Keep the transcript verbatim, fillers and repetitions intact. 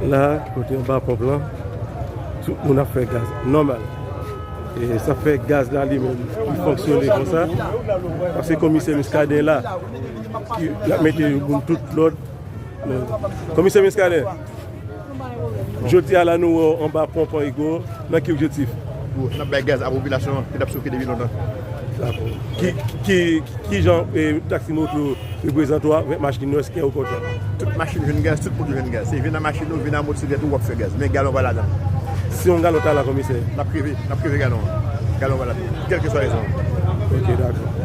La, kote anba ponp lan, tout moun ap fè gaz nòmal. E sa fè gaz la li menm li fonksyone konsa. Paske komisè Muscadin la, ki l ap mete moun tout lòd. Komisè Muscadin, jodi a la nou wè w anba ponp an Ego, nan ki objektif? N ap bay gaz a popilasyon an ki t ap soufri depi lontan. Ki, ki, ki jan e, taksi moto reprezante w avèk machin yo, èske ou kontan? Tout machin jwenn gaz, tout moun jwenn gaz. Se vin nan machin ou, vin nan motosiklèt ou, w ap fè gaz. Men galon pa ladan. Si yon galon ta la, komisè? N ap kreve, n ap kreve galon an. Galon pa ladan. Kèlkeswa rezon. Ok, dakò.